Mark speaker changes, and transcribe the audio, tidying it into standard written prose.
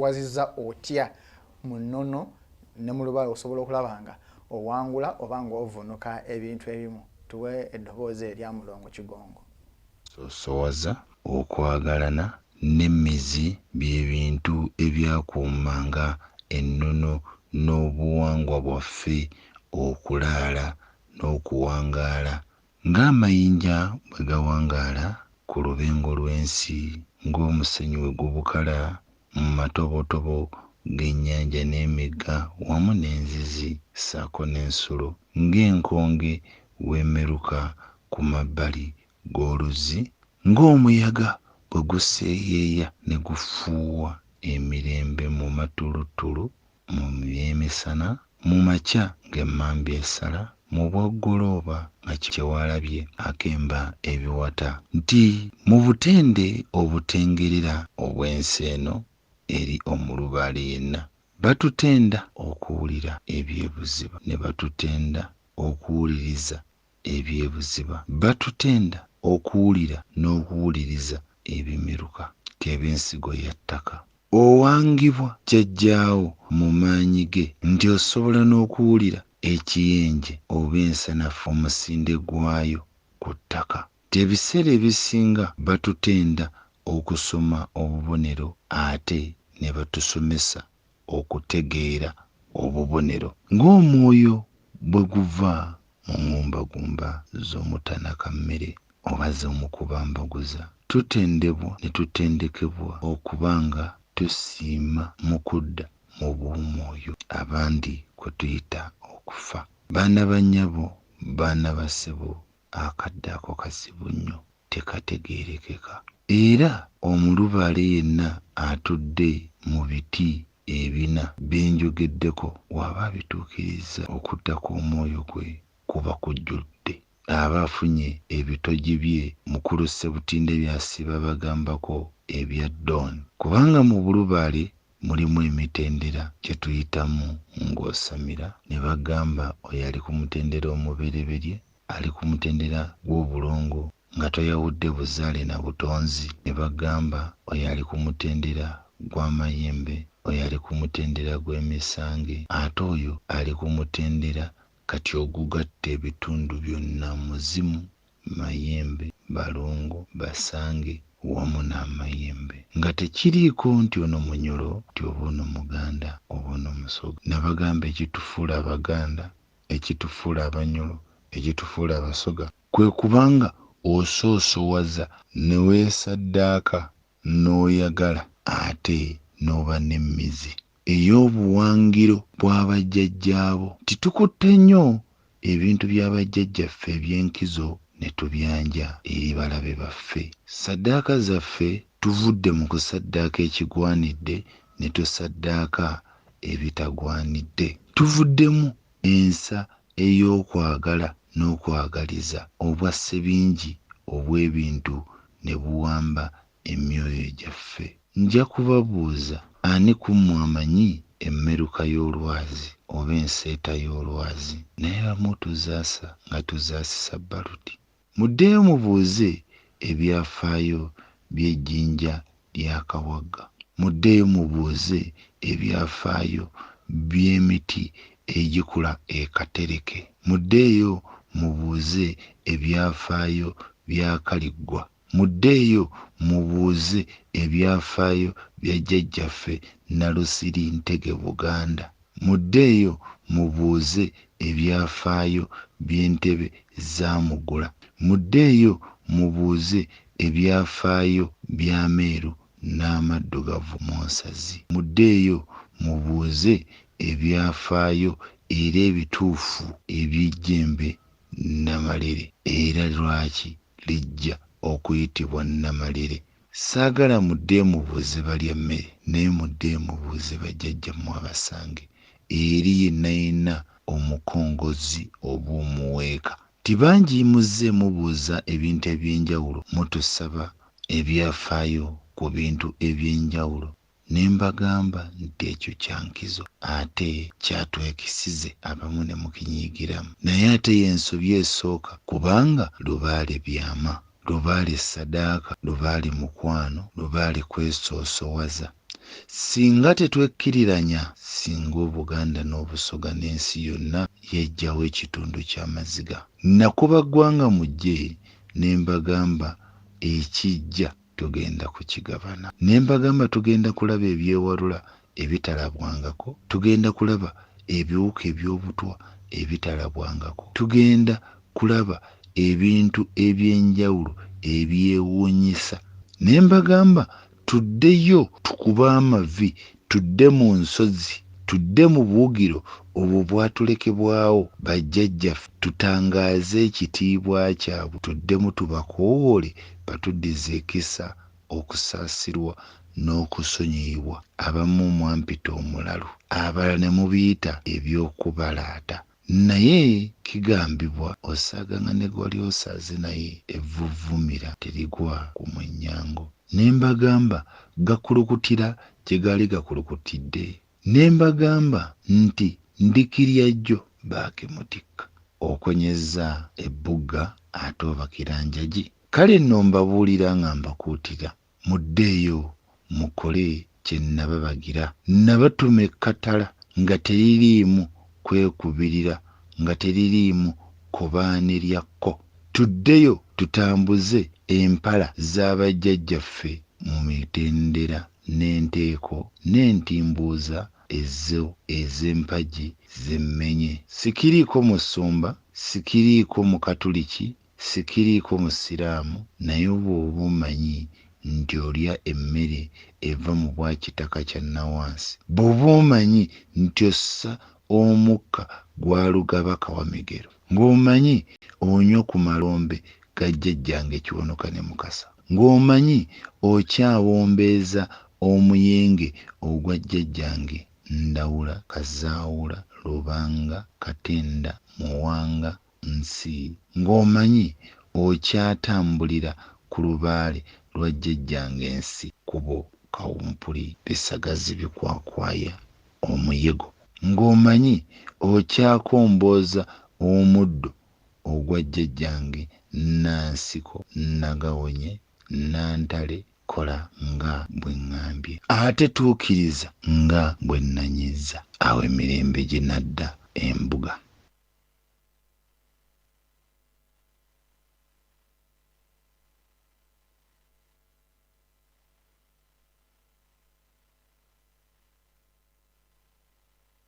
Speaker 1: weesoosowazizza otya mu nnono ne mu lubaale osobola okulaba nga owangula oba nga ovvuunuka ebintu ebimu. Tuwe eddoboozi erya Mulongo Kigongo.
Speaker 2: Okusoosowaza, okwagalana n'emmizi bye bintu ebyakuumanga ennono n'obuwangwa bwaffe okulaala n'okuwangaala ng'amayinja bwe gawangaala ku lubengo lw'ensi, ng'omusenyu bwe gubukala mu matobotobo g'ennyanja n'emigga wamu n'enzizi ssaako n'ensulo, ng'enkonge bw'emeruka ku mabbali g'oluzzi, ng'omuyaga bwe guseeyeeya ne gufuuwa emirembe mu matulutulu mu by'emisana, mu makya ng'emmambya esala, mu bwaggolooba nga Kyewalabye akemba ebiwata, nti mu butende obutengerera obw'ensi eno eri omulubaale yenna, batutenda okuwulira eby'ebuziba, ne batutenda okuwuliriza eby'ebuziba, batutenda okuwulira n'okuwuliriza ebimeruka, k'ebe nsigo ya ttaka. Owangibwa jjajjaawo mu maanyi ge nti osobola n'okuwulira ekiyenje oba ensanafu omusinde gwayo ku ttaka. Nti ebiseera ebisinga batutenda okusoma obubonero ate ne batusomesa okutegeera obubonero. Ng'omwoyo bwe guva mu ngumbagumba z'omutanakammere oba z'omukubambaguza, tutendebwa ne tutendekebwa okuba nga tusiima mu kudda mu bw'omwoyo abandi kwe tuyita okufa. Baana ba nnyabo, baana ba ssebo akadde ako kazibu nnyo tekategeerekeka. Era omulubaale yenna atudde mu biti ebina bye njogeddeko bw'aba abituukirizza okudda kw'omwoyo gwe kuba kujjudde. Aba afunye ebitogi bye mukulu Ssebutinde by'asiiba abagambako ebya Don. Kubanga mu bulubaale mulimu emitendera gye tuyitamu ng'osamira ne bagamba oyo ali ku mutendera omubereberye, ali ku mutendera gw'obulongo nga toyawudde buzaale na butonzi ne bagamba oyo ali ku mutendera gw'amayembe, oyo ali ku mutendera gw'emisange ate oyo ali ku mutendera kati ogugatta ebitundu byonna muzimu, mayembe, balongo, basange wamu n'amayembe nga tekiriiko nti ono Munyoro nti oba ono Muganda oba ono Musoga. Nabagamba ekitufuula Abaganda, ekitufuula Abanyoro, ekitufuula Abasoga kwe kuba nga osoosowaza ne weesaddaaka n'oyagala ate n'oba n'emmizi ey'obuwangiro bwa bajjajjaabo nti tukutte nnyo ebintu bya bajjajjaffe eby'enkizo ne tubyanja eri balabe baffe. Ssaddaaka zaffe tuvudde mu kusaddaaka ekigwanidde ne tusaddaaka ebitagwanidde. Tuvuddemu ensa ey'okwagala n'okwagaliza, obwa ssebingi obw'ebintu ne buwamba emyoyo gyaffe. Nja kubabuuza, ani ku mmwe amanyi emmeruka y'olwazi oba enseeta y'olwazi? Naye abamu tuzaasa nga tuzaasisa baluti. Muddeeyo mubuuze ebyafaayo by'ejjinja lya Kawagga. Muddeeyo mubuuze ebyafaayo by'emiti egikula e Katereke. Muddeeyo mubuuze ebyafaayo bya Kaliggwa. Muddeeyo mubuuze ebyafaayo bya Jjajjaffe Nalusiri Ntege Buganda. Muddeeyo mubuuze ebyafaayo by'entebe za Mugula. Muddeeyo mubuuze ebyafaayo by'ameeru n'amaddugavu mu nsazi. Muddeeyo mubuuze ebyafaayo era ebituufu eby'ejjembe Namalere era lwaki lijja okuyitibwa Namalere. Saagala muddeyo mubuuze balyammere naye muddeyo mubuuze bajjajjammwe abasange eri yenna yenna omukongozzi oba omuweeka. Nti bangi muzze mubuuza ebintu eby'enjawulo mutusaba ebyafaayo ku bintu eby'enjawulo ne mbagamba nti ekyo kya nkizo ate kyatwekisize abamu ne mukinyiigiramu. Naye ate y'ensobi esooka kubanga lubaale byama, lubaale sadaaka, lubaale mukwano, lubaale kwesoosowaza. Singa tetwekkiriranya, singa Obuganda n'Obusoga n'ensi yonna yeggyawo ekitundu ky'amaziga. Nakuba Ggwanga Mujje ne mbagamba ekijja tugenda kukigabana. Ne mbagamba tugenda kulaba ebyewalula ebitalabwangako, tugenda kulaba ebiwuka eby'obutwa ebitalabwangako, tugenda kulaba ebintu eby'enjawulo ebyewuunyisa. Ne mbagamba tuddeyo tukube amavi, tudde mu nsozi, tudde mu buwugiro obwo obwatulekebwawo bajjajjaffe tutangaaze ekitiibwa kyabwe, tuddemu tubakoowoole batuddize ekisa, okusaasirwa n'okusonyiyibwa. Abamu mwampita omulalu, abalala ne mubiyita eby'okubalaata. Naye kigambibwa osaaganga ne gwe wali osaaze naye evvuvvumira terigwa ku mwennyango. Ne mbagamba gakulukutira gye gaali gakulukutidde. Ne mbagamba nti Ndikiryajjo baakimutikka. Okonyezza ebbugga ate obakira njagi? Kale nno mbabuulira nga mbakuutira, muddeeyo mukole kye nnababagira. Nnabatuma ekkatala nga teririimu kwekubirira, nga teririimu kkobaane lya kko. Tuddeyo tutambuze empala za bajjajjaffe mu mitendera n'enteeko n'entimbuuza ezo ez'empagi z'emmenye. Sikiriiko Musumba, sikiriiko Mukatuliki, sikiriiko Musiraamu, naye bw'oba omanyi nti olya emmere eva mu Bwakitaka kya Nnawansi, bw'oba omanyi nti ossa omukka gwa Lugaba Kawamigero, ng'omanyi onywa ku malombe ga Jjajjange Kiwanuka ne Mukasa, ng'omanyi okyawombeeza omuyenge ogwa Jjajjange Ndawula, Kazaawula, Lubanga, Katenda, Muwanga, Nsi, ng'omanyi okyatambulira ku lubaale lwa Jjajjange Nsi, Kkubo, Kawumpuli, Bisagazi Bikwakwaya, Omuyego, ng'omanyi okyakombooza omuddo ogwa Jjajjange Nansiko, Nagawonye, Nantale, kola nga bwe ŋŋambye, ate tuukiriza nga bwe nnanyizza. Awo emirembe ginadda embuga.